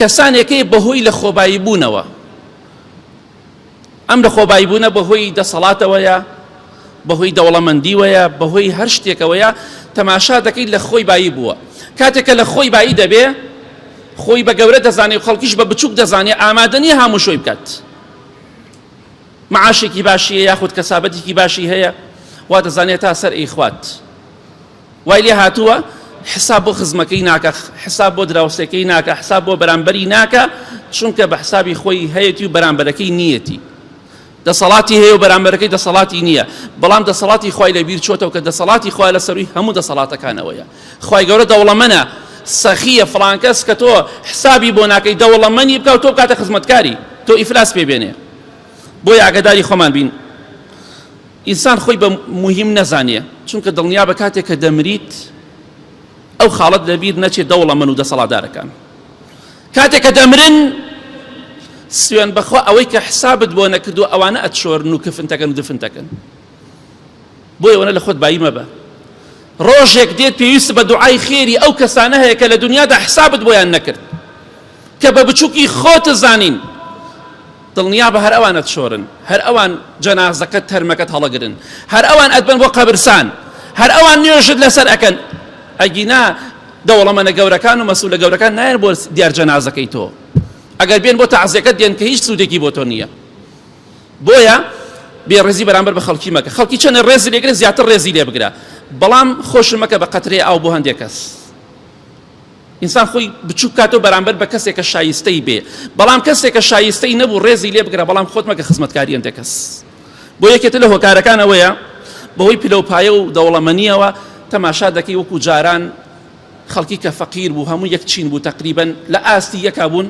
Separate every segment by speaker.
Speaker 1: کەسانێک هەیە بەهۆی لە خۆبایی بوونەوە، ئەم لە خۆبایی بوونە بەهۆی دەسەڵاتەوەیە، بەهۆی دەوڵەمەندیوەیە، بەهۆی هەر شتێکەوەیە، تەماشا دەکەیت لە خۆی بایی بووە. کاتێک کە لە خۆی بایی دەبێ، خۆی بە گەورە دەزانێ و خەڵکیش بە بچووک دەزانێ، ئامادە نییە هاموشۆی بکات. معاشێکی باشی هەیە یاخود کەسابەتێکی باشی هەیە، وا دەزانێت تا سەر ئەیخوات. وای لێ هاتووە حساب بۆ خزمەکەی ناکا، حساب بۆ دراوسێکەی ناکا، حساب بۆ بەرامبەری ناکا، چونکە بە حسابی خۆی هەیەتی و بەرامبەرەکەی نییەتی. دەسەڵاتی هەیە و بەرامبەرەکەی دەسەڵاتی نییە، بەڵام دەسەڵاتی خوای لە بیر چۆتەوە کە دەسەڵاتی خوا لە سەرووی هەموو دەسەڵاتەکانەوەیە. خوای گەورە دەوڵەمەنە، سەخییە، فڵان کەس کە تۆ حسابی بۆ ناکەی دەوڵەمەنی بکا و تۆ بکاتە خزمەتکاری، تۆ ئیفلاس پێ بێنێ. بۆیە ئاگاداری خۆمان بین. ئینسان خۆی بە موهیم نەزانێ چونکە دڵنیابە کاتێک کە دەمریت ئەو خاڵەت لەبیر نەچێ دەوڵەمەن و دەسەڵاتدارەکان کاتێک کە دەمرن سوێن بەخوا ئەوەی کە حسابت بۆ نەکردو ئەوانە ئەتشۆرن و کفنتەکەن و دفنتەکەن بۆیە ئەوەنە لە خۆت بایی مەبە ڕۆژێک دێت پێویست بە دوعای خێری ئەو کەسانە هەیە کە لە دنیادا حسابت بۆیان نەکرد کە بە بچوکی خۆت زانین دڵنیابە هەر ئەوان ئەتشۆرن، هەر ئەوان جەنازەکەت تەرمەکەت هەڵەگرن، هەر ئەوان ئەتبەن بۆ قەبرسان، هەر ئەوان نوێژت لەسەر ئەکەن، ئەگینا دەوڵەمەنە گەورەکان و مەسولە گەورەکان نایەن بۆ دیار جەنازەکەی تۆ، ئەگەر بێن بۆ تەعزیەکەت دێن کە هیچ سوودێکی بۆ تۆ نییە. بۆیە بێڕێزی بەرامبەر بە خەڵکی مەکە، خەڵکی چەندە ڕێزی لێگرێ زیاتر ڕێزی لێ بگرە، بەڵام خۆشم مەکە بە قەترەی ئاو بۆ هەندێک کەس. ئینسان خۆی بچوک بکاتەوە بەرامبەر بە کەسێک کە شایستەی بێ بەڵام کەسێک کە شایستەی نەبوو ڕێزی لێ بگرە بەڵام خۆت مەکە خزمەتکاری هەندێک کەس بۆ یەکێتە لە هۆکارەکان ئەوەیە بەهۆی پلە و پایە و دەوڵەمەنیەوە تەماشا دەکەی وەکو جاران خەڵکی کە فەقیر بوو هەموو یەک چین بوو تقریبا لە ئاستی یەکا بوون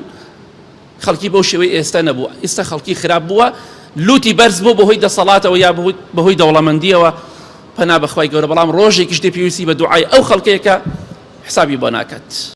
Speaker 1: خەڵکی بەو شێوەی ئێستا نەبوو ئێستا خەڵکی خراپ بووە لوتی بەرز بوو بەهۆی دەسەڵاتەوە یا بەهۆی دەوڵەمەندیەوە پەنا بەخوای گەورە بەڵام ڕۆژێکیش دێ پێویستی بە دوعای ئەو خەڵکەیە کە حسابی بۆ ناکات.